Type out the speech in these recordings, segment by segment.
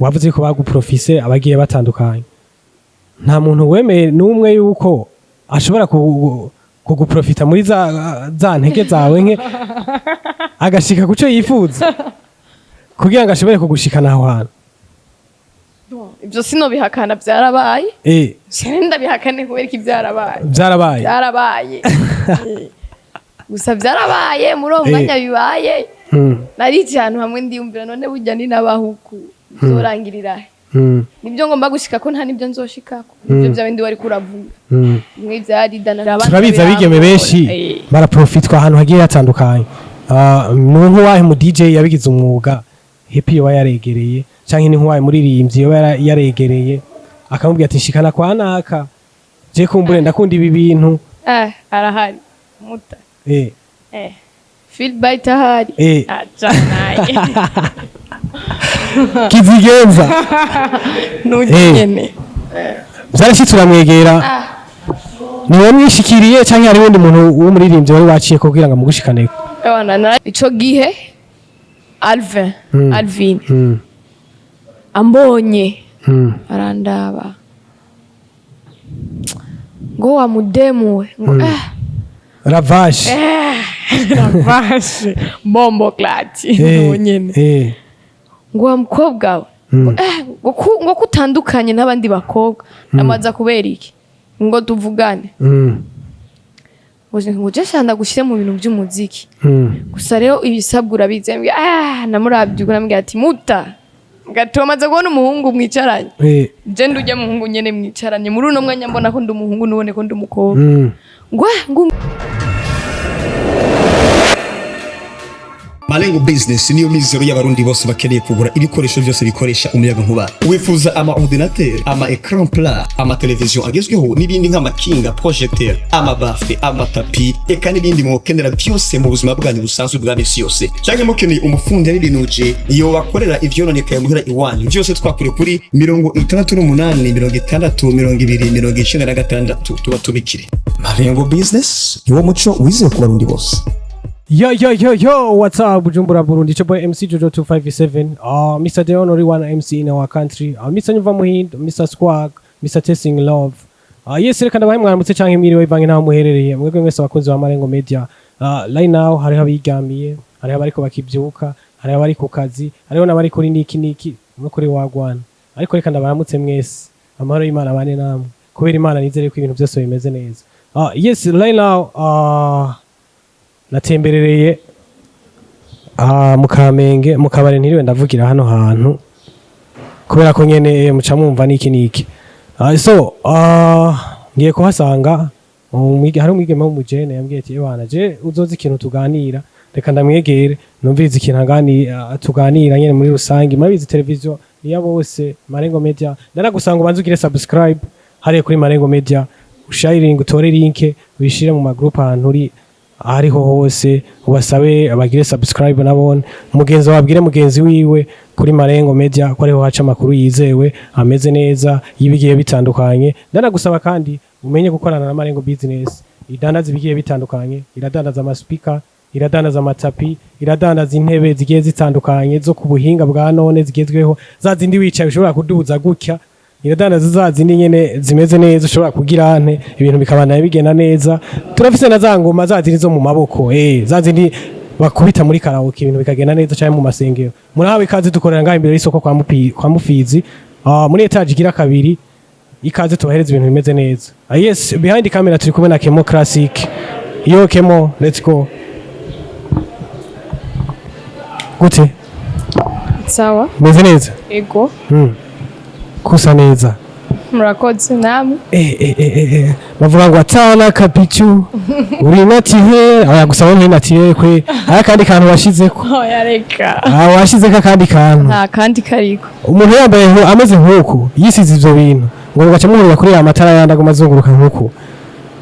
Wavuze ko baguprofise abagiye batandukanye, nta muntu wemeye n'umwe yuko ashobora kuguprofita muri za ntege zawe nke, agashika kuco yifuza kugira ngo ashobore kugushikana aho hantu? Ibyo sinobihakana, byarabaye. Sine ndabihakane kubera ko ibyarabaye. Byarabaye. Byarabaye. Gusa byarabaye muri uwo mwanya bibaye, naricaye ahantu hamwe ndiyumvira: none burya ni n'abahuku bizorangirira he? Nibyo ngomba gushika ko nta nibyo nzoshikako, nibyo bya bindi wari kuravuga, bimwe bya Rida. Turabizi, abigeme benshi baraprofitwa ahantu hagiye hatandukanye. Ah, ni nk'uwahe mu DJ yabigize umwuga Happy yoba yaregereye, canke ni nk'uwahe muririmbyi yoba yaregereye akamubwira ati: "Nshikana kwa naka, je kumbure ndakunda ibi bintu"? Arahari muta. Philbert ahari. Aca naye. Kizigenza. Nunyene. Vyarashitse uramwegera? Ah. Niwe mwishikiriye canke hari wundi muntu w'umuririmbyi wari waciye kugira ngo amugushikaneko? Ewana, ico gihe Alvin, Alvin ambonye, arandaba ngo: "Wa mudemu we", ngo Ravashe. Ravashe, bomboclaat. Nyene. Ngo: "Wa mukobwa we", ngo, ngo kutandukanye n'abandi bakobwa. Namaza kubera iki? Ngo tuvugane. Ngo je shanda gushyire mu bintu by'umuziki. Gusa rero ibisabwa urabizi. Yambwiye, namurabye ubwo, namubwira ati: "Muta gato, wamaze kubona umuhungu mwicaranye? Je ndujya muhungu nyene mwicaranye muri uno mwanya, mbona ko ndi umuhungu, nubone ko ndi umukobwa." Ngo ngo Malengo Business niyo mizero y'Abarundi bose bakeneye kugura ibikoresho byose bikoresha umuyaga nkuba. Wifuza ama ordinateur, ama écran plat, ama television agezweho n'ibindi nk'amakinga, projecteur, ama baffle, amatapi, eka n'ibindi mwokenera byose mu buzima bwanyu busanzwe bwa misi yose. Cyangwa mukeneye umufundi y'ibinuje iyo bakorera ivyononekaye muhira iwanyu, byose twakure kuri 68 60 20 96, tubatumikire. Malengo Business niwo muco wizewe ku Barundi bose. Yo, yo, yo, yo, what's up, Bujumbura, Burundi? It's your boy MC Jojo 257. Mr. The only one MC in our country. Mr. Nyumva Muhindo, Mr. Squag, Mr. Testing Love. Yes, reka ndabahe mwaramutse canke mwiriwe ivange naho muherereye. Mwebwe mwese abakunzi ba Marengo Media. Right now hariho abigamiye, hariho abariko bakivyuka, hariho abari ku kazi, hariho n'abari kuri niki niki, no kuri wagwana. Ariko reka ndabaramutse mwese. Amahoro y'Imana bane namwe. Kubera Imana nizere ko ibintu byose bimeze neza. Yes, right now natemberereye mu Kamenge mu kabare, ntiriwe ndavugira hano hantu kubera ko nyene muca mwumva niki niki. So ngiye kuhasanga hari umwigeme w'umujene yambwiye ati: "Ewana, je uzoza ikintu tuganira." Reka ndamwegere numvirize ikintu tuganira nyene muri rusange. Murabizi, televiziyo niya bose, Marengo Media. Ndanagusanga ubanze ugire subscribe hariya kuri Marengo Media, usharinga, utore link uyishire mu magroup ahantu uri ahariho hose, ubasabe bagire subscribe nabone mugenzi wabwire mugenzi wiwe kuri Marengo Media ko ariho haca amakuru yizewe, ameze neza, y'ibigiye bitandukanye. Ndanagusaba kandi umenye gukorana na Marengo Business, idandaza ibigiye bitandukanye: iradandaza amaspeaker, iradandaza amatapi, iradandaza intebe zigiye zitandukanye zo ku buhinga bwa none zigezweho, za zindi wicaye ushobora kuduza gutya, iradandaza za zindi nyene zimeze neza ushobora kugira nte ibintu bikabandanya bigenda neza. Turafise na za ngoma, za zindi zo mu maboko, za zindi bakubita muri karaoke ibintu bikagenda neza, cyane mu masengero. Murahawe ikaze. Dukorera ngaho imbere y'isoko kwa Mufizi, muri étage igira kabiri. Ikaze, tubahereza ibintu bimeze neza. Yes, behind camera turi kumwe na Kemo Classic. Yo Kemo, let's go. Gute? Sawa. Meze neza? Ego. Kusa neza. Murakoze namwe. Bavuga ngo atana kapichu uri naturel. Aya gusa wowe naturel kwe, aya kandi kantu washizeko. Oya, reka. Ah, washizeko akandi kantu. Nta kandi kariko. Umuntu yambaye ameze nk'uku, yisize ivyo bintu, ngo ugaca muhurira kuri ya matara yandi aguma azunguruka nk'uku,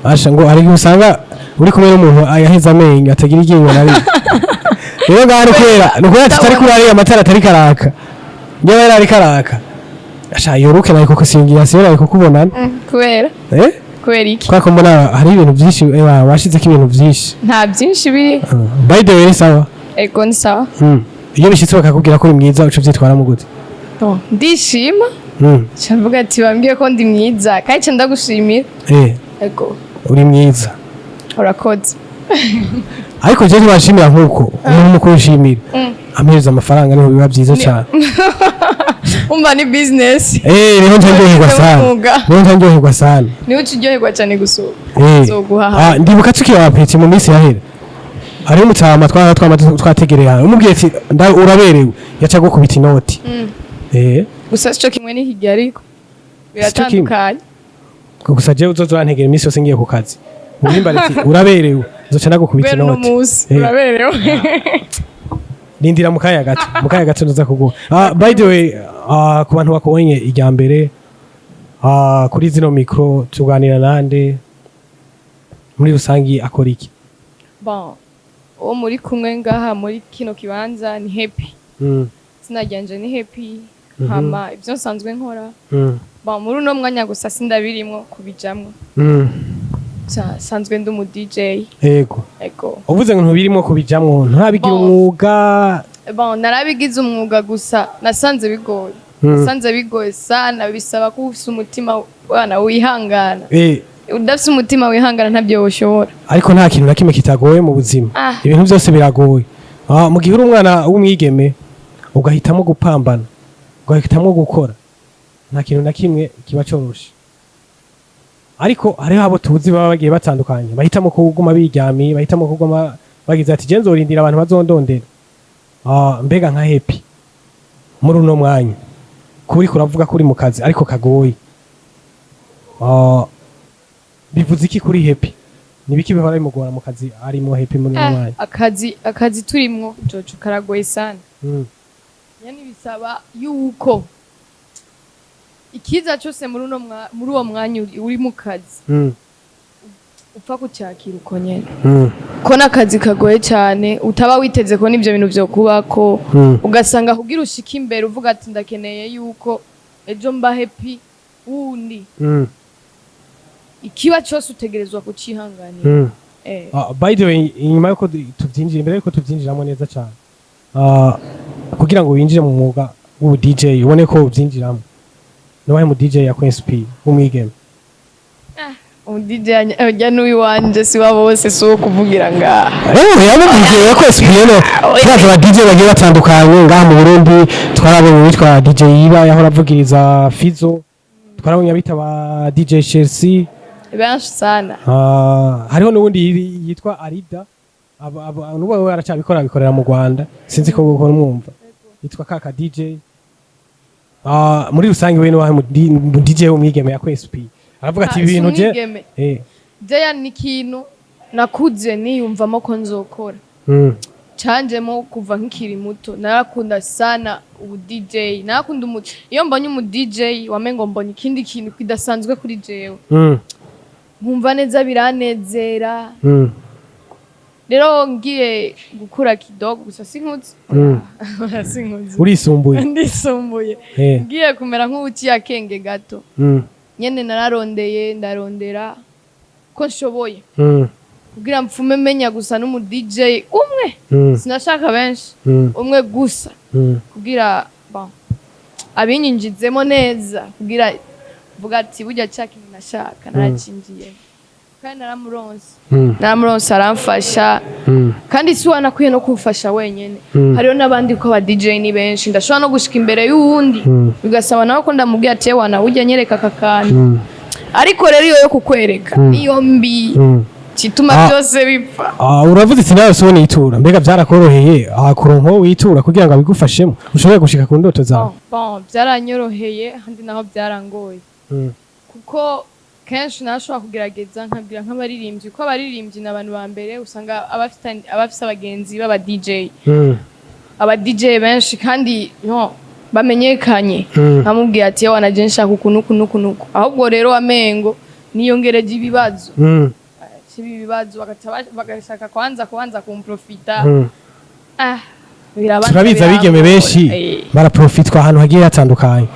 asha ngo hari igihe usanga uri kumwe n'umuntu ayaheze amenyo, atagira iryinyo na rimwe. Rero ngaha ni kubera tutari kuri ariya matara atari karaka. Niba yari ariko araka, asha yoruke nawe kuko singira siyo nawe kukubonana. Kubera? Eh? Kubera iki? Kubera ko mbona hari ibintu byinshi, washizeko ibintu byinshi. Nta byinshi biri. By the way, ni sawa? Ego, ni sawa. Iyo bishyitse bakakubwira ko uri mwiza, uca ubyitwaramo gute? Bon, ndishima. Nca mvuga ati bambwiye ko ndi mwiza, kandi nca ndagushimira. Ego. Uri mwiza. Urakoze. Ariko je ntibashimira nk'uko umuntu mu kunshimira ampereza amafaranga, niho biba byiza cyane. Umva, ni business. Niho nca ndyoherwa sana. Umwuga. Niho nca ndyoherwa sana. Niwe uca uryoherwa cyane gusura. Zoguhaha. Ah, ndibuka tukiri aba petits mu minsi yahera, hariho umutama twaba twama twategereye hano, umubwiye ati uraberewe, yaca gukubita inoti. Gusa sico kimwe n'iki, ariko Sico kimwe. biratandukanye. Gusa jewe uzoza urantegera iminsi yose ngiye ku kazi, ubimbare ati uraberewe, nzoca nagukubita Kubera uno inoti. munsi uraberewe. Rindira mu kanya gato, mu kanya gato nza kuguha. By the way, ku bantu bakubonye irya mbere kuri zino micro, tuganira nande muri rusangi, akora iki? Bon, uwo muri kumwe ngaha muri kino kibanza ni Happy. Izina ryanje ni Happy. Hama ibyo nsanzwe nkora, bon, muri uno mwanya gusa sindabirimwo kubijamwo. Sanzwe ndi umu DJ. Yego. Ego. Uvuze ngo ntubirimo kubijamwo, ntabigira Bon. umwuga? Bon, narabigize umwuga, gusa nasanze bigoye. Nasanze bigoye sana, bisaba ko ufise umutima wana wihangana. Udafise umutima wihangana ntabyo woshobora. Ariko nta kintu na kimwe kitagoye mu buzima. Ibintu byose biragoye. Mu gihe uri umwana w'umwigeme ugahitamo gupambana, ugahitamo gukora, nta kintu na kimwe kiba coroshe. Ariko hariho abo tuzi baba bagiye batandukanye, bahitamo kuguma biryamiye, bahitamo kuguma bagize ati je nzorindira abantu bazondondera. Mbega nka Happy muri uno mwanya kuri kuravuga ko uri mu kazi ariko kagoye, bivuze iki kuri Happy? Nibiki bihora bimugora mu kazi arimo Happy muri uno mwanya? Akazi turimwo, Jojo, karagoye sana. Yani bisaba yuko ikiza cyose muri uwo mwanya uri mu kazi upfa kucyakira uko nyene, ko n'akazi kagoye cyane, utaba witeze ko n'ibyo bintu byo kubako. Ugasanga kugira ushike imbere uvuga ati ndakeneye yuko ejo mba Happy wundi. Ikiba cyose utegerezwa kucihanganira. By the way, inyuma yuko tubyinjira, imbere yuko tubyinjiramo neza cyane, kugira ngo winjire mu mwuga w'ubu DJ, ubone ko ubyinjiramo, nuwahe mu DJ yakwinspire w'umwigeme? Umu DJ ujya n'uwiwanje, si wa bose, si uwo kuvugira ngaha. Yamuvugiye yakwinspire no turaza aba DJ bagiye batandukanye ngaha mu Burundi. Twarabonye uwitwa DJ Yiba yahora avugiriza Fizo, twarabonye abita ba DJ Chelsea. Benshi sana. Hariho n'ubundi yitwa Arida. N'ubu we aracyabikora, abikorera mu Rwanda, sinzi ko gukora umwumva yitwa Kaka DJ. Muri rusange we n'uwahe mu DJ w'umwigeme yakwinspire aravuga ati Ah, ibi si bintu je umwigeme. Jeya ni ikintu nakuze niyumvamo ko nzokora. Canjemo kuva nkikiri muto, narakunda sana ubu DJ, narakunda iyo mbonye umu DJ wamengo mbonye ikindi kintu kidasanzwe kuri jewe. Nkumva neza, biranezera. Rero ngiye gukura kidogo, gusa sinkuze. Sinkuze. Urisumbuye. Ndisumbuye. Ngiye kumera nk'uwuciye akenge gato, nyene nararondeye, ndarondera ko nshoboye kugira mpfume menya gusa n'umu DJ umwe. Sinashaka benshi, umwe gusa, kugira bon abinyinjizemo neza, kugira mvuga ati burya cya kintu nashaka naracinjiyemo kandi naramuronse. Naramuronse, aramfasha. Kandi si wanakwiye no kumfasha wenyene, hariho n'abandi, ko aba DJ ni benshi. Ndashobora no gushika imbere y'uwundi, bigasaba nawe ko ndamubwira ati wana ujya nyereka aka kantu. Ariko rero iyo yo kukwereka niyo mbi, kituma byose bipfa. Uravuze ati nawe sibone yitura, mbega byarakoroheye kuronka uwo witura kugira ngo abigufashemo ushobore gushika ku ndoto zawe? Bon, byaranyoroheye, ahandi naho byarangoye, kuko kenshi nashobora kugerageza nkabwira nk'abaririmbyi, kuko abaririmbyi ni abantu ba mbere usanga abafise abagenzi b'aba DJ, aba DJ benshi kandi no bamenyekanye. Nkamubwira ati yewe naje nshaka uku nuku nuku nuku, ahubwo rero amengo niyongereje ibibazo. Kiba ibibazo, bagaca bagashaka kwanza kubanza kumprofita. Birabanza Turabizi abigeme birangora. benshi baraprofitwa ahantu hagiye hatandukanye.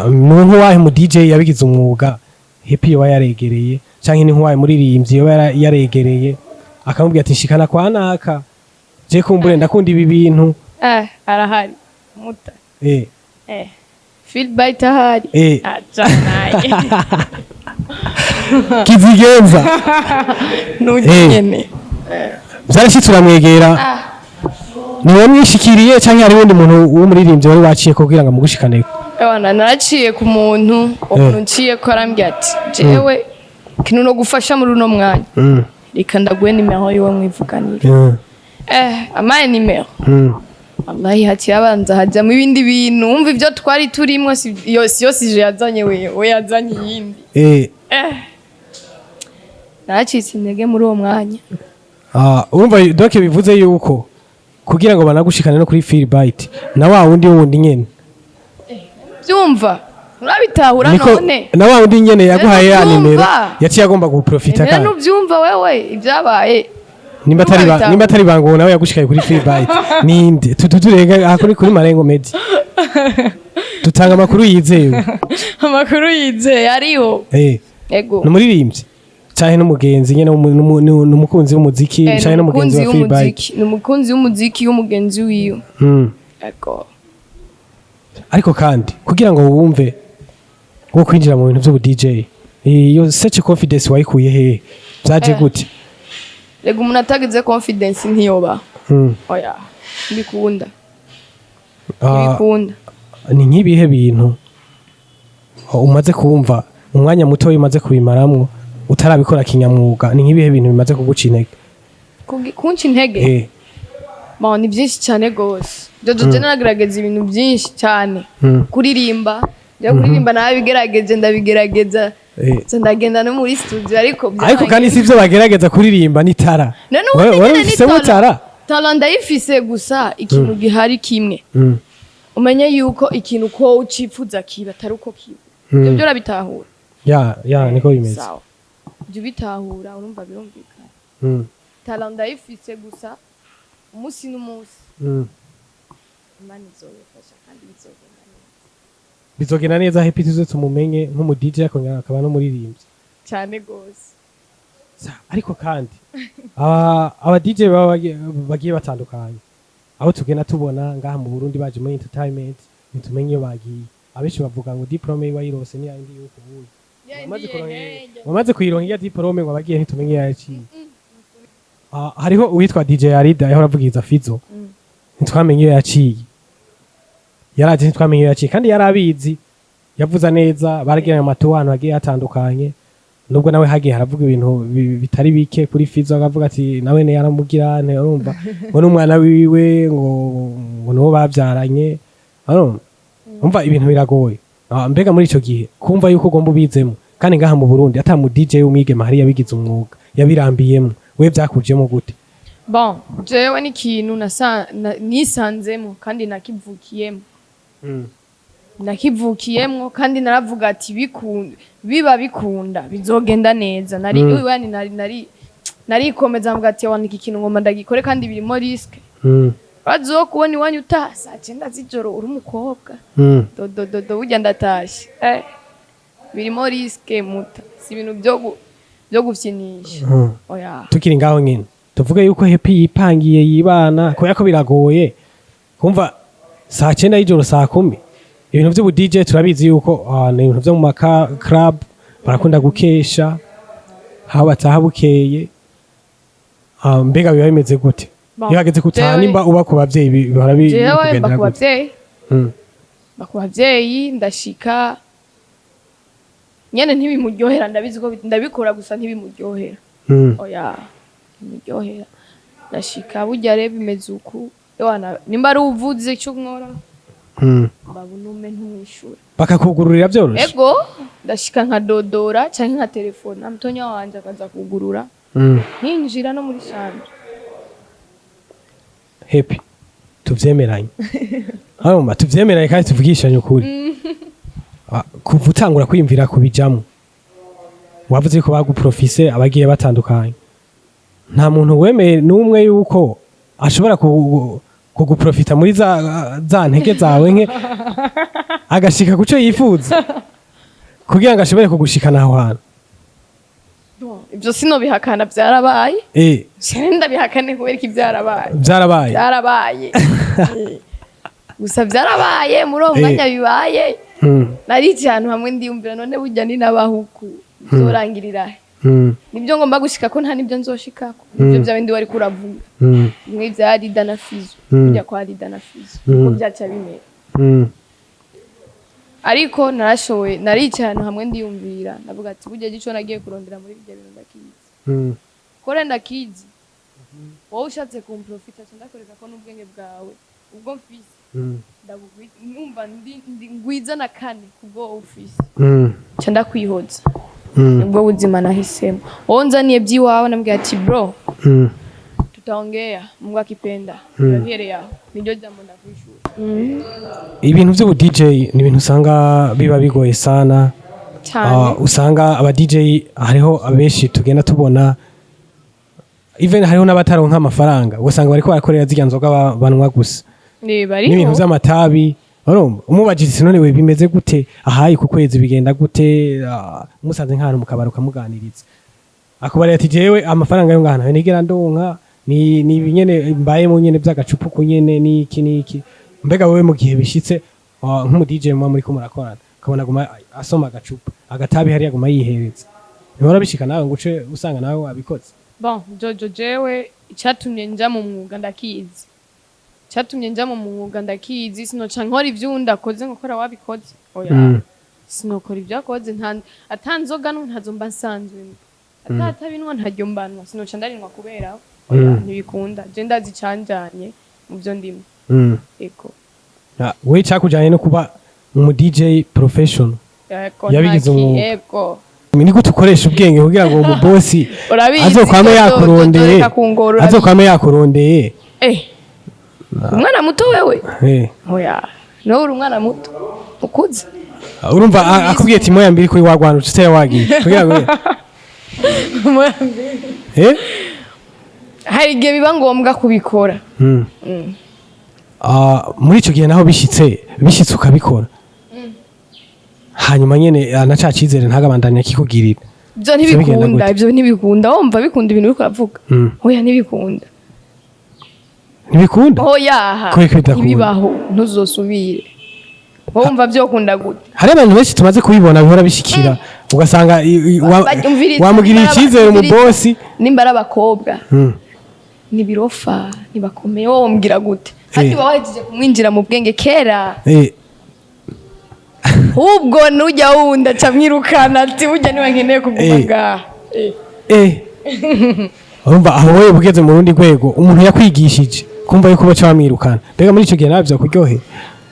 Ni nk'uwahe mu DJ yabigize umwuga Happy yoba yaregereye, canke ni nk'uwahe muririmbyi yoba yaregereye akamubwira ati shikana kwa naka, je kumbure ndakunda ibi bintu? Arahari muta. Philbyte ahari? Eh. Aca naye. Kizigenza. Nujya nyene. Vyarashitse uramwegera? Niwe mwishikiriye canke hari uwundi muntu w'umuririmbyi wari waciye kugira ngo amugushikaneko? Ewana, naraciye ku muntu. Umuntu nciye ko arambwira ati: "Jewe kintu no gufasha muri uno mwanya, reka ndaguhe nimero yiwe mwivuganire." Amaye nimero. Wallahi haciye abanza hajyamo ibindi bintu. Wumva ibyo twari turimwo, si iyo si yo sujet yazanye, we yazanye iyindi. Naracitse intege muri uwo mwanya. Ah, urumva donc bivuze yuko kugira ngo banagushikane no kuri Philbyte na wa wundi wundi nyene. Byumva, urabitahura? None Na wa wundi nyene yaguhaye ya Ntubyumva. nimero yaciye agomba guprofita. None kandi nubyumva wewe ibyabaye? Nimba atari Ntuwabitahura. Nimba atari bango nawe yagushikaye kuri Philbyte, ninde tuturega aha kuri Marengo Media? Dutanga amakuru yizewe. Amakuru yizeye ariho. Ego. Ni umuririmbyi canke n'umugenzi nyene n'umukunzi w'umuziki canke n'umugenzi N'umukunzi wa Philbyte? w'umuziki, ni umukunzi w'umuziki w'umugenzi wiwe. Ego. Ariko kandi kugira ngo wumve wo kwinjira mu bintu by'ubu DJ, iyo such confidence wayikuye hehe? Byaje gute? Rega umuntu atagize confidence ntiyoba. Oya, ntibikunda. Ntibikunda. Ni nk'ibihe bintu umaze kumva umwanya muto umaze kubimaramwo utarabikora kinyamwuga, ni nk'ibihe bintu bimaze kuguca intege? Kunca intege? Eh. Bon, ni byinshi cyane gose. Jojo, je naragerageza ibintu byinshi cyane. Kuririmba, njya kuririmba narabigerageje, ndabigerageza. Nza ndagenda no muri studio, ariko Ariko kandi si ibyo bagerageza kuririmba n'itara. None ubundi Wari nyene ni ubifisemo talent. itara? Talent ndayifise, gusa ikintu gihari kimwe, umenye yuko ikintu ko ucifuza kiba atari uko kiba. Ibyo byo urabitahura? Ya, niko bimeze. Sawa, jya ubitahura, urumva birumvikana. Talent ndayifise, gusa umunsi n'umunsi Imana izobifasha kandi bizogenda neza. Bizogenda neza. Happy tuze tumumenye nk'umu DJ akongera akaba n'umuririmbyi. Cyane gose. Ariko kandi aba DJ baba bagiye batandukanye, aho tugenda tubona ngaha mu Burundi baje muri entertainment, ntitumenye iyo bagiye. Abenshi bavuga ngo diplôme wayirose ni yindi yuko ubuye wamaze kuyironka iya diplôme, ngo abagiye ntitumenye iyo yaciye. Ah, hariho uwitwa DJ Arida yahora avugiriza Fizo, ntitwamenye iyo yaciye. Yaraje ntitwamenye iyo yaciye, kandi yarabizi, yavuza neza, baragiranye amatour ahantu hagiye hatandukanye, nubwo nawe hagiye haravuga ibintu bitari bike kuri Fizo, akavuga ati nawe ne yaramugira nte, urumva ngo n'umwana wiwe ngo nuwo babyaranye, urumva umva ibintu biragoye. Ah, mbega muri ico gihe kumva yuko ugomba ubizemo, kandi ngaha mu Burundi ata mu DJ w'umwigeme hari yabigize umwuga yabirambiyemo, we byakujemo gute? Bon, jewe n'ikintu nisanzemo kandi nakivukiyemo, nakivukiyemwo, kandi naravuga ati bikunda, biba bikunda bizogenda neza. Nari yani nari narikomeza mvuga ati wandika ikintu ngomba ndagikore, kandi birimo risque. Bazo kubona iwanyu utaha saa 9 z'ijoro uri umukobwa. Dodo dodo, burya ndatashe, birimo risque muta, si ibintu byo gufyinisha. Oya. Tukiri ngaho nyine, tuvuge yuko Happy yipangiye yibana, kubera ko biragoye kumva saa 9 y'ijoro, saa 10. Ibintu by'ubu DJ turabizi yuko ni ibintu byo mu maka club, barakunda gukesha aho bataha bukeye. Mbega biba bimeze gute Bon, iyo hageze gutaha? Nimba uba ku bavyeyi, bihora jewe mba bikugendera ku gute? bavyeyi. Mba ku bavyeyi, ndashika nyene ntibimuryohera. Ndabizi ko ndabikora, gusa ntibimuryohera. Oya, ntibimuryohera. Ndashika burya rero bimeze uku, ewana nimba ari uvuze icyo nkora, babunume ntumwishure. Bakakugururira byoroshe? Ego, ndashika nkadodora canke nka telefona mutonya wanje akaza kugurura, nkinjira no muri chambre. Happy, tuvyemeranye, urumva tuvyemeranye kandi tuvugishanye ukuri. Kuva utangura kwiyumvira kubijamwo, wavuze ko baguprofise abagiye batandukanye, nta muntu wemeye n'umwe yuko ashobora kuguprofita muri za ntege zawe nke, agashika kuco yifuza kugira ngo ashobore kugushikana aho hantu? Ibyo sinobihakana, byarabaye. Ndabihakane kubera ko ibyarabaye. Byarabaye. Byarabaye. Gusa byarabaye muri uwo mwanya bibaye. Naricaye ahantu hamwe ndiyumvira, none burya ni n'abahuku nzorangirira he? Nibyo ngomba gushika ko nta nibyo nzoshikako, nibyo bya bindi wari kuravuga, bimwe bya Rida na Fizo, kujya kwa Rida na Fizo uko byaca bimera. Ariko narashoboye, naricaye ahantu hamwe ndiyumvira, ndavuga ati burya gico nagiye kurondera muri ibyo bintu ndakizi. Kore ndakizi, wowe ushatse kumprofita, ca ndakwereka ko n'ubwenge bwawe ubwo mfise numva ngwiza na kane kubwo wowe ufise, ca ndakwihoza. Nibwo buzima nahisemo. Wowe nzaniye by'iwawe, nambwira ati bro, tutaongea Mungu akipenda. Urabihereye aho, niryo jambo ndakwishura. Ibintu by'ubu DJ ni ibintu usanga biba bigoye sana. Cyane. Usanga aba DJ hariho abenshi tugenda tubona, even hariho n'abataronka amafaranga, ugasanga bariko barakorera zirya nzoga banywa gusa bariho. N'ibintu vy'amatabi. Urumva umubajije ati none we bimeze gute ahayi, ku kwezi bigenda gute? Umusanze nk'ahantu mu kabari ukamuganiriza, akubarira ati jewe amafaranga yo ngaha ntayo nigera ndonka, ni ibinyene mbayemo nyene vy'agacupuku nyene n'iki n'iki. Mbega wewe mu gihe bishitse, nk'umu DJ muba muriko murakorana, ukabona aguma asoma agacupa agatabi hariya, aguma yihereza, ntihora bishika nawe ngo uce usanga nawe wabikoze? Bon, Jojo, jewe icyatumye nja mu mwuga ndakizi, icyatumye nja mu mwuga ndakizi. Sinoca nkora ivyo uwundi akoze ngo kora wabikoze, oya. Sinokora ibyo akoze, nta ata nzoga no ntazo mba nsanzwe, ata atabinwa ntaryo mbanwa, sinoca ndarinwa kubera, oya. Ntibikunda, je ndazi icanjanye mu byo ndimo. Ego. We cakujanye no kuba umu DJ professional Ego. yabigize umwuga. Ego. Ni gute ukoresha ubwenge kugira ngo uwo mubosi Urabizi, azokwame Jojo, yakurondeye? reka kungora, urabizi. Azokwame yakurondeye. Umwana muto wewe? Oya, nawe uri umwana muto ukuze. Urumva akubwiye ati moya mbiri kuri wagwana, ucitera wagiye kugira ngo Hari igihe biba ngombwa kubikora. Muri ico gihe naho bishitse ukabikora, hanyuma nyene na ca cizere ntagabandanya kikugirira. Ibyo Bigenda ntibikunda. gute? Ibyo ntibikunda. Wumva bikunda ibintu uriko uravuga? Oya, ntibikunda. Ntibikunda? Oya. Kubera ko bidakunda. Ntibibaho, ntuzosubire. Wowe wumva byokunda gute? Hari abantu benshi tumaze kubibona bihora bishikira, ugasanga Umviriza, wamugiriye icizere umubosi. Nimba ari abakobwa nibirofa, ntibakomeye, wowe wombwira gute? Kandi uba wahejeje kumwinjira mu bwenge kera. Ahubwo nujya wundi aca amwirukana ati burya niba nkeneye kuguma ngaha. Urumva aho wowe ugeze mu rundi rwego, umuntu yakwigishije kumva yuko baca bamwirukana, mbega muri icyo gihe nawe byakuryoheye?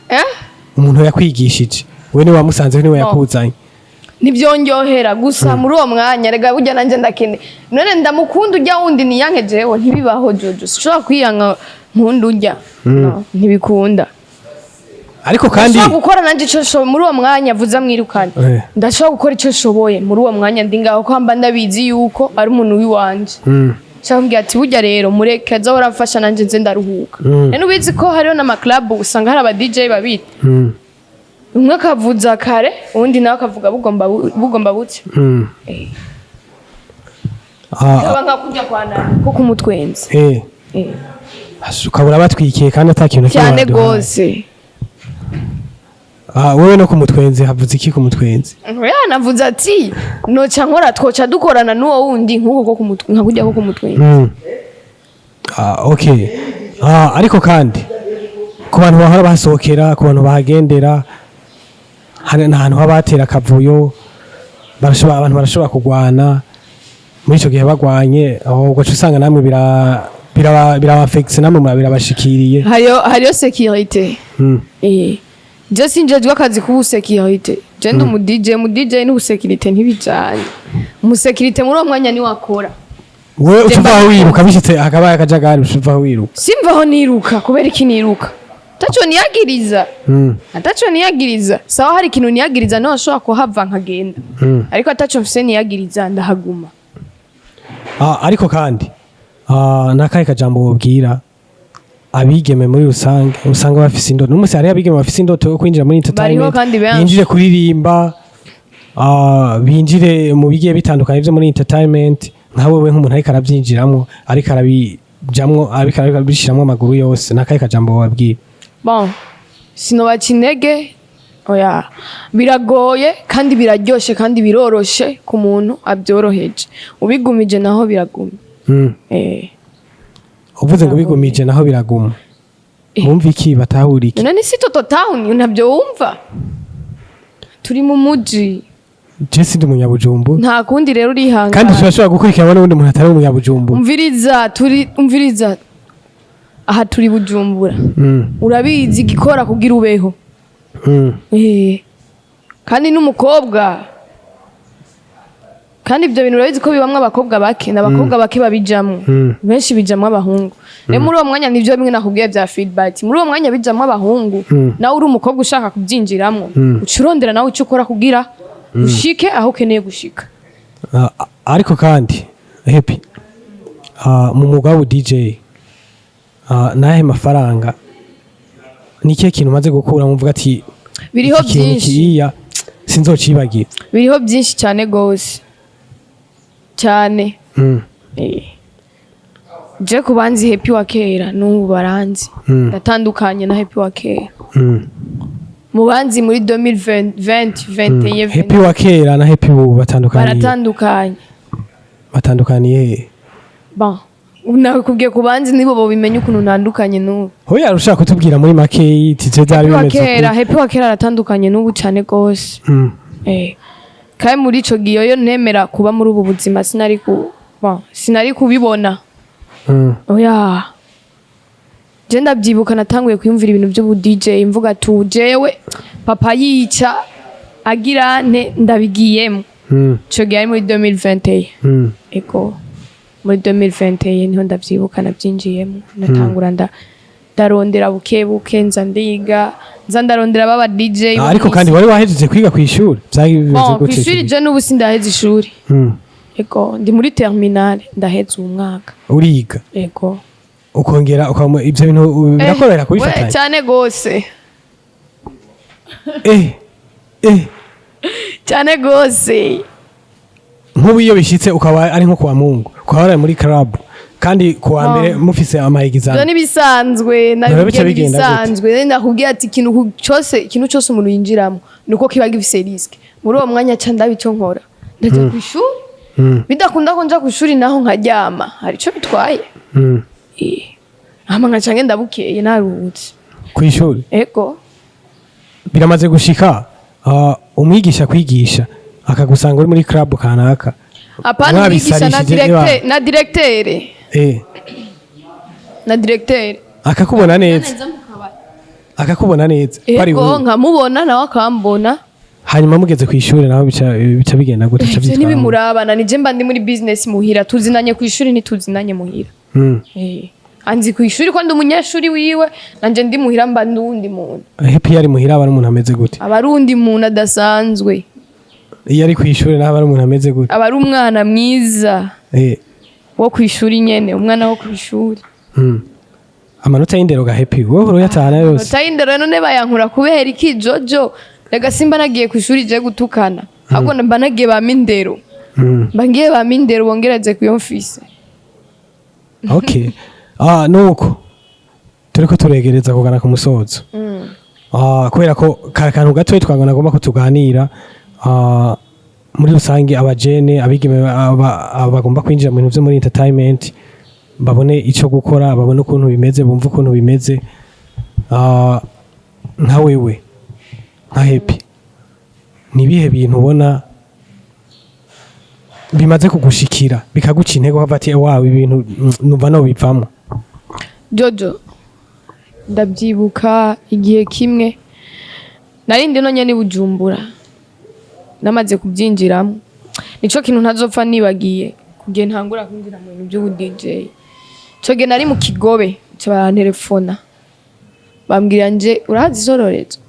Eh? Umuntu yakwigishije, we niwe wamusanze, niwe yakuzanye. Ntibyongerera gusa muri uwo mwanya. Rega burya nanjye ndakene, none ndamukunda ujya wundi niyanke jewe? Ntibibaho Jojo, sinshobora kwiyanga nkunda ujya. No, ntibikunda. Ariko kandi Ndashobora gukora nanjye icyo nshoboye muri uwo mwanya avuze amwirukane. Ndashobora gukora icyo nshoboye muri uwo mwanya ndi ngaho, ko mba ndabizi yuko ari umuntu w'iwanje. Nshaka kumbwira ati burya rero mureke aza aramfasha, nanjye nze ndaruhuka. Rero ubizi ko hariho n'amaclub usanga hari aba DJ babiri, umwe akavuza kare, uwundi nawe akavuga bugomba buke. Kaba nka kurya kwa nani ko kumutwenza. Ukabura batwikiye kandi ata kintu na kimwe Cyane baduhaye. gose. Wowe no kumutwenzi havuze iki kumutwenzi? Yanavuze ati noca nkora, twoca dukorana n'uwo wundi nk'uko ko kumutwe, nka kurya ko kumutwenza. Okay. Ariko kandi ku bantu bahora basohokera, ku bantu bahagendera, hari n'ahantu haba hatera akavuyo, barashobora, abantu barashobora kugwana. Muri ico gihe bagwanye, aho ugaca usanga namwe birabafekise, namwe birabashikiriye. Hariyo sécurité. Je sinjejwe akazi k'ubu sécurité, je ndi umu DJ. Mu DJ n'ubu sécurité ntibijanye. Umu sécurité muri uwo mwanya niwe akora. Wewe uca Jemba. uvaho wiruka, bishitse hakabaye akajagari uca uvaho wiruka? Simvaho niruka. Kubera iki niruka? Ataco niyagiriza. Ataco niyagiriza, sawa. Hari ikintu niyagiriza niho nshobora kuhava nkagenda, ariko ataco mfise niyagiriza ndahaguma. Ariko kandi nakahe kajambo wobwira abigeme muri rusange usanga bafise indoto? N'umunsi hariho abigeme bafise indoto yo kwinjira muri entertainment, Kandi benshi. binjire kuririmba, binjire mu bigiye bitandukanye vyo muri entertainment. Nka wewe nk'umuntu ariko arabyinjiramwo, ariko arabijamwo, ariko arabishiramwo amaguru yose, nakahe kajambo wobabwira? Bon, sinobaca intege. Oya, biragoye kandi biraryoshe kandi biroroshe ku muntu abyoroheje. Ubigumije naho biraguma. Uvuze ngo bigumije naho biraguma, bumva iki? Batahura iki? None si Toto Town, ntabyo wumva? Turi mu muji. Je sindi umunyabujumbura. Nta kundi rero, urihangana. Kandi turashobora gukurikiranwa n'uwundi muntu atari umunyabujumbura. Umviriza, turi, umviriza, aha turi Bujumbura. Urabizi igikora kugira ubeho. Kandi n'umukobwa, kandi ibyo bintu urabizi ko bibamwo abakobwa bake, n'abakobwa bake babijamwo. Benshi bijamwo abahungu. Rero muri uwo mwanya, nivyo bimwe nakubwiye bya feedback, muri uwo mwanya bijamwo abahungu. Nawe uri umukobwa ushaka kubyinjiramwo, uca urondera nawe icyo ukora kugira ushike aho ukeneye gushika. Ah, ariko kandi Happy, mu mwuga w'ubu DJ, nahe mafaranga, ni ikihe kintu umaze gukuramo uvuga ati Biriho iki kintu byinshi. kiriya sinzocibagira? Biriho byinshi cyane gose cyane. Je ku banzi Happy wa kera, n'ubu baranzi. Ndatandukanye na Happy wa kera. Mu banzi muri 2020, 21. Happy wa kera na Happy ubu batandukaniye? Baratandukanye. Batandukaniye he? Bon, nakubwiye ku banzi, nibo bobimenya ukuntu ntandukanye n'ubu. Hoya, ushaka kutubwira muri make iti je byari Happy wa bimeze kera uku. Happy wa kera aratandukanye n'ubu cyane gose. Kandi muri ico gihe yo ntemera kuba muri ubu buzima, sinari ku bon, sinari kubibona. Oya, je ndabyibuka natanguye kwiyumvira ibintu by'ubu DJ, mvuga tu jewe papa yica agira nte, ndabigiyemo. Ico gihe ari muri 2021. Ego, muri 2021 niho ndavyibuka nabyinjiyemo, natangura ndarondera buke buke, nza ndiga, nza ndarondera baba DJ. Ah, ariko kandi wari wahejeje kwiga ku ishuri, byari bimeze Bon, gute? kw'ishuri je n'ubu sindaheza ishuri. Ego, ndi muri terminale, ndaheza uwu mwaka. Uriga? Ego. Ukongera ukaba ibyo bintu birakorohera We, kubifatanya? Cyane gose. Eh eh. Cyane gose. Nk'ubu iyo bishyitse ukaba ari nko kuwa Mungu, ukaba wari muri club, kandi kuwa mbere mufise ama Ibyo examen? N'ibisanzwe. Biba bica nabibwiye. bigenda gute? N'ibisanzwe. Nakubwiye ati ikintu cyose umuntu yinjiramo nuko kiba gifise risque. Muri uwo mwanya ca ndaba icyo nkora, ndajya ku ishuri. Bidakunda ko nja ku ishuri naho, nkaryama, hari ico bitwaye. Hama nkaca ngenda bukeye naruhutse. Ku ishuri? Ego. Biramaze gushika umwigisha kwigisha akagusanga uri muri club kanaka? Apana umwigisha, na Mwabisarishije. directeur, na directeur. Na directeur. Akakubona neza, akakubona neza bari Ego. wewe. Nkamubona, nawe akambona. Hanyuma mugeze ku ishuri naho bica bigenda gute? Bica Ivyo vyitwara gute? ntibimurabana, nije mba ndi muri business muhira. Tuzinanye ku ishuri, ntituzinanye muhira. Anzi ku ishuri ko ndi umunyeshuri wiwe, nanje ndi muhira mba ndi uwundi muntu. Happy yari muhira aba ari umuntu ameze gute? Aba ari uwundi muntu adasanzwe. Iyo ari ku ishuri naho aba ari umuntu ameze gute? Aba ari umwana mwiza wo ku ishuri nyene, umwana wo ku ishuri. Amanota y'indero ga Happy, wowe urayatahana yose? Amanota y'indero none bayankura kubera iki, Jojo? Rega simba nagiye ku ishuri je gutukana, ahubwo mba nagiye bampa indero. Mba ngiye bampa indero, bongereze kuyo mfise. Okay, nuko turiko turegereza kugana ku musozo. Kubera ko kari akantu gatoya twagona agomba ko tuganira, muri rusange abajene, abigeme bagomba kwinjira mu bintu vyo muri entertainment, babone ico gukora, babone ukuntu bimeze, bumve ukuntu bimeze. Nka wewe, nka Happy, ni ibihe bintu ubona bimaze kugushikira bikaguca intego, ukavuga ati wawe ibintu numva no bivamo? Jojo, ndabyibuka igihe kimwe nari ndi nonye ni Bujumbura, namaze kubyinjiramo, nico kintu ntazopfa nibagiye. Kugihe ntangura kwinjira mu bintu by'ubu DJ, ico gihe nari mu Kigobe, ico barantelefona bambwira nje, urahazi Isororezo?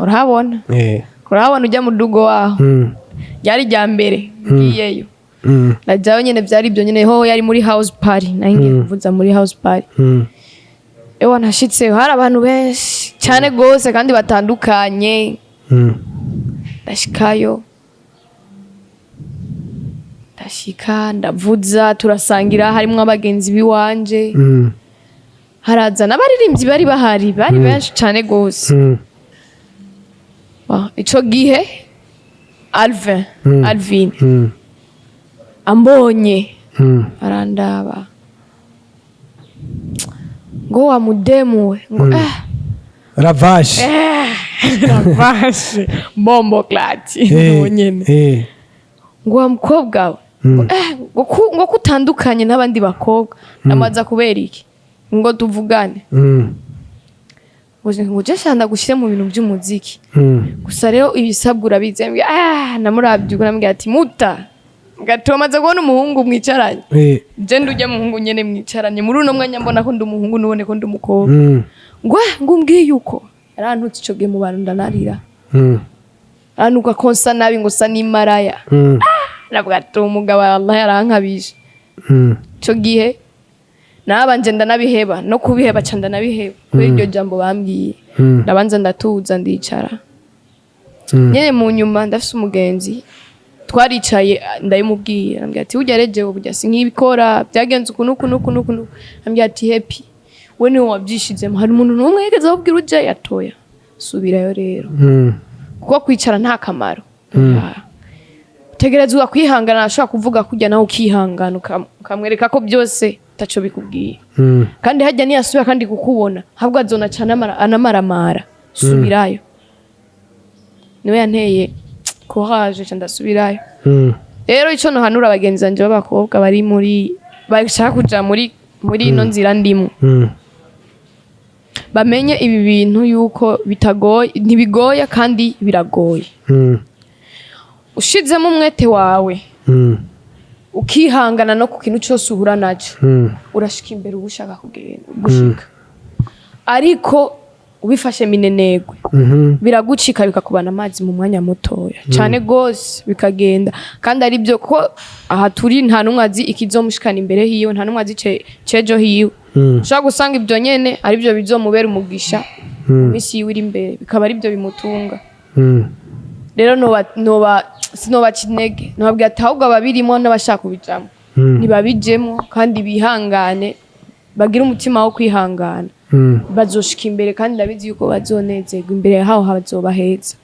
Urahabona? Eh. Urahabona ujya mu dugo waho? Ryari rya mbere ngiyeyo. Najyayo nyene, vyari ibyo nyene, ho yari muri house party, nari ngiye kuvuza muri house party. Ewa, nashitse hari abantu benshi cyane gose kandi batandukanye. Ndashikayo, ndashika ndavuza, turasangira, harimwo abagenzi biwanje. Haraza n'abaririmbyi bari bahari, bari benshi cyane gose. Ico gihe Alvin, Alvin ambonye, arandaba ngo: "Wa mudemu we," ngo Ravashe. Ravashe, bomboclaat. Nyene. Ngo: "Wa mukobwa we," ngo, ngo kutandukanye n'abandi bakobwa. Namaza kubera iki? Ngo tuvugane. Ngo je shanda gushyire mu bintu by'umuziki. Gusa rero ibisabwa urabizi. Mbwira, namurabye ubwo, namubwira ati: "Muta gatomaze kubona umuhungu mwicaranye." Je ndujya muhungu nyene mwicaranye muri uno mwanya, mbona ko ndi umuhungu, nubone ko ndi umukobwa. Ngo ngo umbwiye uko yarantutse ico gihe mu bantu, ndanarira. Arantuka ko nsa nabi, ngo sa n'imaraya. Navuga ati: "Umugabo Allah yarankabije." Ico gihe nabanje ndanabiheba, no kubiheba ca ndanabiheba kubera iryo jambo bambwiye. Ndabanza ndatuza, ndicara. Nyene mu nyuma ndafise umugenzi twaricaye, ndabimubwira, ndambwira ati: "Burya rero burya sinkibikora, byagenze uku nuku nuku nuku nuku." Ambwira ati: "Happy, we niwe wabyishizemo, hari umuntu n'umwe yigeze akubwira uje yatoya? Subirayo rero, kuko kwicara nta kamaro. Utegerezwa kwihangana." Ashobora kuvuga kujya nawe ukihangana, ukamwereka ko byose taco bikubwiye. Kandi hajya niyasubira kandi kukubona, ahubwo azona cyane anamaramara. Subirayo. Niwe yanteye courage, ca ndasubirayo. Rero ico nohanura abagenzi banje b'abakobwa bari muri bashaka kuja muri ino nzira ndimo, bamenye ibi bintu yuko bitagoye, ntibigoye kandi biragoye. Ushizemo umwete wawe, ukihangana no ku kintu cyose uhura nacyo, urashika imbere uba ushaka kugenda gushika. Ariko ubifashe minenegwe, biragucika, bikakubana amazi mu mwanya mutoya cyane gose, bikagenda. Kandi ari byo ko aha turi nta n'umwe azi ikizomushikana imbere hiwe, nta n'umwe azi cejo hiwe. Ushobora gusanga ibyo nyene ari byo bizomubera umugisha mu minsi yiwe iri imbere, bikaba ari byo bimutunga. Rero noba sinobaca intege, nobabwira ati ahubwo ababirimo n'abashaka kubijamo, ntibabijemo kandi bihangane, bagire umutima wo kwihangana, bazoshika imbere, kandi ndabizi yuko bazonezerwa imbere haho, hazoba heza.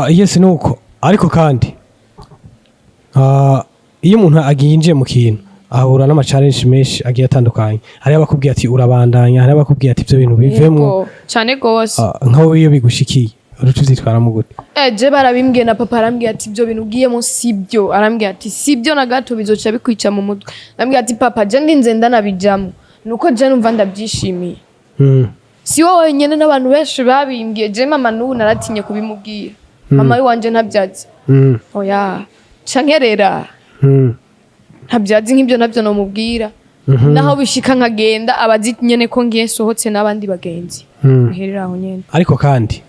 Yes, nuko. Ariko kandi iyo umuntu agiye mu kintu, ahura n'ama challenge menshi agiye atandukanye. Hari abakubwiye ati urabandanya, hari abakubwiye ati ibyo bintu bivemwo. Yego, cane gose. Nkaho iyo bigushikiye, uruca uvyitwaramo gute? Je barabimbwiye, na papa arambwiye ati: "Ibyo bintu ugiyemo sibyo." Arambwiye ati: "Sibyo na gato, bizoca bikwica mu mutwe." Ndambwiye ati: "Papa, je ndinze ndanabijamwo nuko je numva ndabyishimiye." Si wowe wenyine, n'abantu benshi babimbwiye. Je mama n'ubu naratinye kubimubwira, mama wanje ntabyazi. Oya, ca nkerera. Ntabyazi, nk'ibyo nabyo nomubwira. Naho bishika nkagenda, abazi nyene ko ngiye sohotse n'abandi bagenzi. Biherera aho nyene. Ariko kandi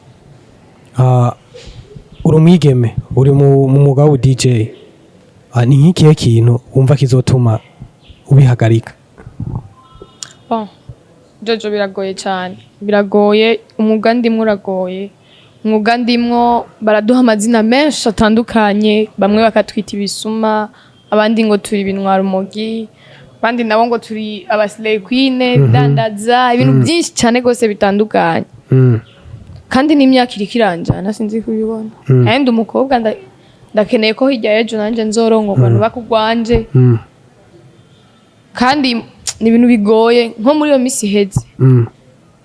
uri umwigeme, uri mu mwuga w'ubu DJ. Ni nk'ikihe kintu wumva kizotuma ubihagarika? Bon, Jojo, biragoye cyane, biragoye. Umwuga ndimwo uragoye. Umwuga ndimwo baraduha amazina menshi atandukanye, bamwe bakatwita ibisuma, abandi ngo turi ibintwarumogi, abandi nabo ngo turi aba slay queen, bidandaza ibintu byinshi cyane rwose bitandukanye. Kandi n'imyaka iriko iranjana, sinzi kubibona. Kandi umukobwa ndakeneye ko hirya y'ejo nanjye nzorongorwa, nubaka urwanje. Kandi ni ibintu bigoye. Nko muri iyo minsi iheze,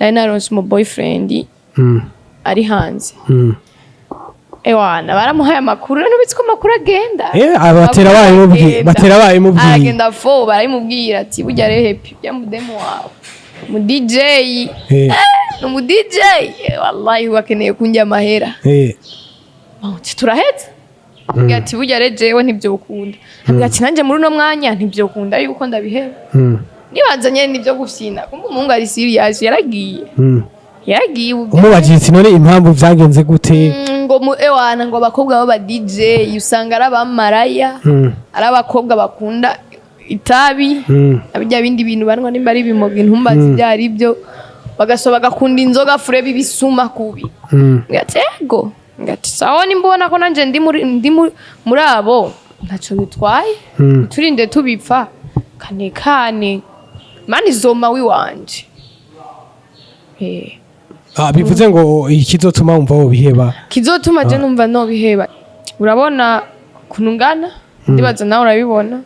nari naronse umu boyfriend ari hanze. Ewana, baramuhaye amakuru. None ubitse ko amakuru agenda. Batera Amakuru bayimubwiye. aragenda. Batera bayimubwiye. Aragenda fo, barabimubwira ati: "Burya rero Happy bya mudemu wawe mu DJ, ni umu DJ. Wallahi bakeneye kunjya amahera." Oh, ati: "Turahetse." Ambwira ati: "Burya rero jewe ntibyokunda." Ambwira ati: "Nanjye muri uno mwanya ntibyokunda yuko ndabiheba." Nibanza nyene nibyo gufyina, kumbe umuhungu ari serious, yaragiye. Yaragiye ubu. Umubajije ati: "None impamvu vyagenze gute?" Ngo mu ewana, ngo abakobwa b'aba DJ usanga ari abamaraya, ari abakobwa bakunda itabi, abijya bindi bintu banywa, nimba ari ibimogi ntumbazi ibyo ari byo, bagasoba bagakunda inzoga fure, b'ibisuma kubi. Ngati ego, ngati sawa, nimba ubona ko nanje ndi muri abo, ntaco bitwaye. Turinde tubipfa kane kane, mani izoma wiwanje. Ah, bivuze ngo ikizotuma wumva wobiheba? Kizotuma je numva nobiheba, urabona ukuntu ngana, ndibaza nawe urabibona.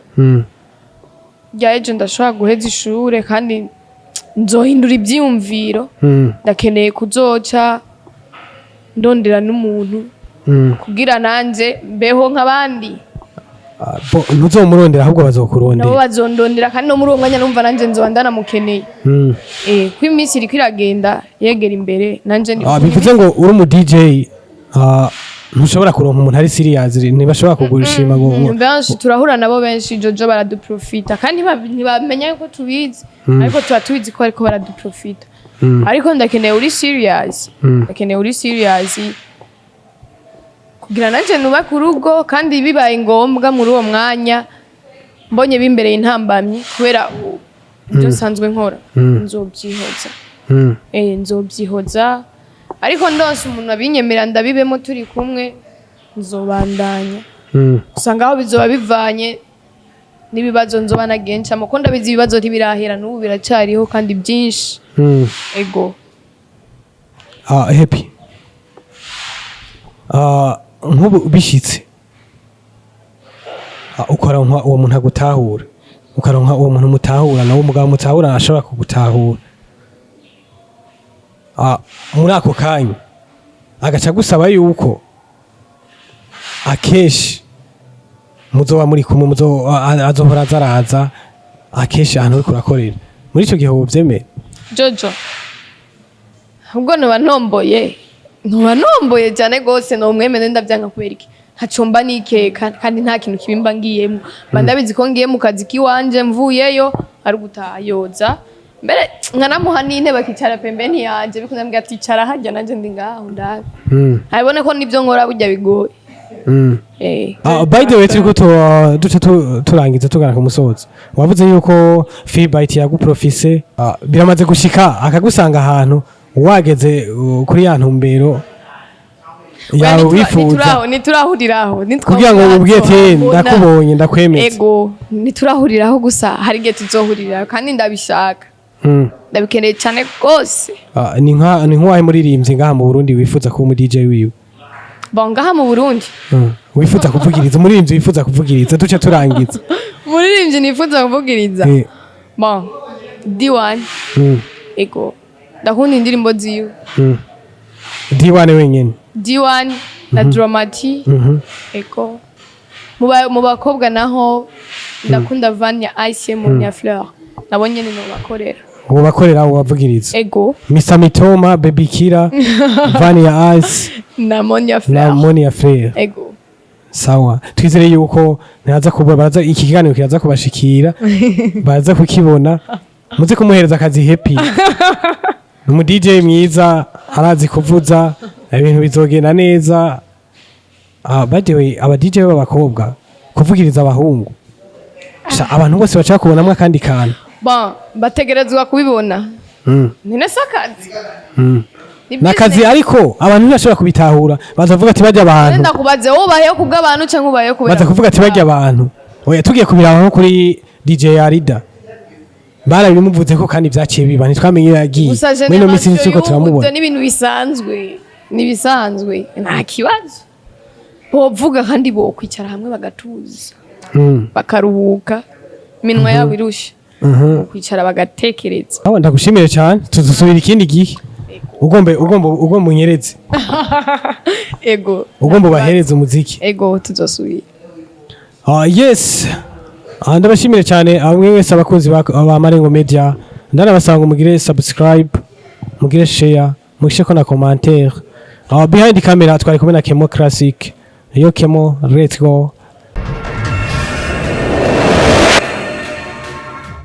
Rya ejo ndashobora guheza ishure kandi nzohindura ivyiyumviro. Ndakeneye kuzoca ndondera n'umuntu kugira nanje mbeho nk'abandi. Ah, ntuzomurondera, ahubwo Nabo bazokurondera. bazondondera, kandi no muri uwo mwanya numva nanje nzoba ndanamukeneye. Ko iminsi iriko iragenda yegera imbere, nanje ndi Ah, bivuze ngo uri umu DJ, ntushobora kuronka umuntu ari serious, ntibashobora kugushima ngo Benshi turahura nabo, benshi Jojo, baraduprofita kandi ntibamenya yuko tubizi, ariko tuba tubizi ko bariko baraduprofita. Ariko ndakeneye uri serious, ndakeneye uri serious kugira nanje nubake urugo, kandi bibaye ngombwa muri uwo mwanya mbonye bimbereye intambamyi kubera ibyo nsanzwe nkora, nzobyihoza. Nzobyihoza, ariko ndonse umuntu abinyemera ndabibemo turi kumwe, nzobandanya. Usanga aho bizoba bivanye n'ibibazo nzoba nagiye ncamo, ko ndabizi ibibazo ntibirahera, n'ubu biracariho kandi byinshi. Ego. Ah, Happy, nk'ubu bishitse, ukaronka uwo muntu agutahura, ukaronka uwo muntu mutahura, nawe umugabo mutahura ashobora kugutahura, muri ako kanya agaca agusaba yuko akenshi muzoba muri kumwe, azohora aza araza akenshi ahantu uriko urakorera, muri ico gihe wovyemera? Jojo, ubwo noba ntomboye, ntoba ntomboye cyane rwose, nomwemere. Ndabyanga kubera iki? Ntaco mba nikeka kandi nta kintu kibi mba ngiyemo, mba ndabizi ko ngiye mu kazi k'iwanje, mvuyeyo ari gutaha, yoza mbere nkanamuha n'intebe akicara pembeni yanje, bikunda mbwira ati: "Icara harya, nanje ndi ngaho ndabe." Abibone ko nibyo nkora burya bigoye. By the way, turiko duca turangiza tugana ku musozo. Wavuze yuko Feedbite yaguprofise, biramaze gushika akagusanga ahantu wageze, kuri ya ntumbero yawe wifuza? Ntiturahuriraho. Kugira ngo umubwire ati: "Ndakubonye, ndakwemeza." Ego, ntiturahuriraho, gusa hari igihe tuzohuriraho kandi ndabishaka. Ndabikeneye cyane rwose. Ni nk'uwahe muririmbyi ngaha mu Burundi wifuza kuba umu DJ wiwe? Bon, ngaha mu Burundi? Wifuza kuvugiriza, umuririmbyi wifuza kuvugiriza, duce turangiza. Umuririmbyi nifuza kuvugiriza? Bon, D1. Ego, ndakunda indirimbo ziwe. D1 wenyene? D1 na Dramati. Ego. Mu bakobwa naho ndakunda Vanya Ice, Monia Fleur, nabo nyene nobakorera. Uwo bakorera, uwavugiriza? Ego. Mr Mitoma, Baby Kira, Vania Ice na Monia na Fleur. Monia Fleur. Ego. Sawa, twizere yuko ntihaza kuba baraza, iki kiganiro kiraza kubashikira, baza kukibona, muze kumuhereza akazi. Happy ni umu DJ mwiza, arazi kuvuza, ibintu bizogenda neza. By the way, aba DJ b'abakobwa kuvugiriza abahungu, sha, abantu bose bashaka kubonamwo akandi kantu. Bon, bategerezwa kubibona. None se akazi? Ni Nakazi business. Ariko abantu ntibashobora kubitahura, baza kuvuga ati bajya abantu Ndakubaze, wowe ubayeho kubw'abantu cyangwa ubayeho kubera Baza kuvuga ati bajya abantu. Oya, tugiye kubiraba nko kuri DJ Arida, barabimuvuze ko kandi byaciye biba, ntitwamenye iyo yagiye. Gusa Muri ino minsi generation ntituko y'ubu ibyo turamubona. ni ibintu bisanzwe, ni ibisanzwe, nta kibazo bovuga, kandi bokwicara hamwe bagatuza, bakaruhuka iminwa yabo irusha, kwicara bagatekereza. Aho ndagushimire cyane, tuzusubira ikindi gihe. Ugomba unyeretse. Ego. Ugomba ubahereze umuziki. Ego, tuzosubira. Yes. Ndabashimire cyane amwe wese abakunzi ba Marengo Media, ndanabasanga ngo mugire subscribe, mugire share, musheko na commentaire. Behind camera twari kumwe na Kemo Classic. Yo Kemo, let's go.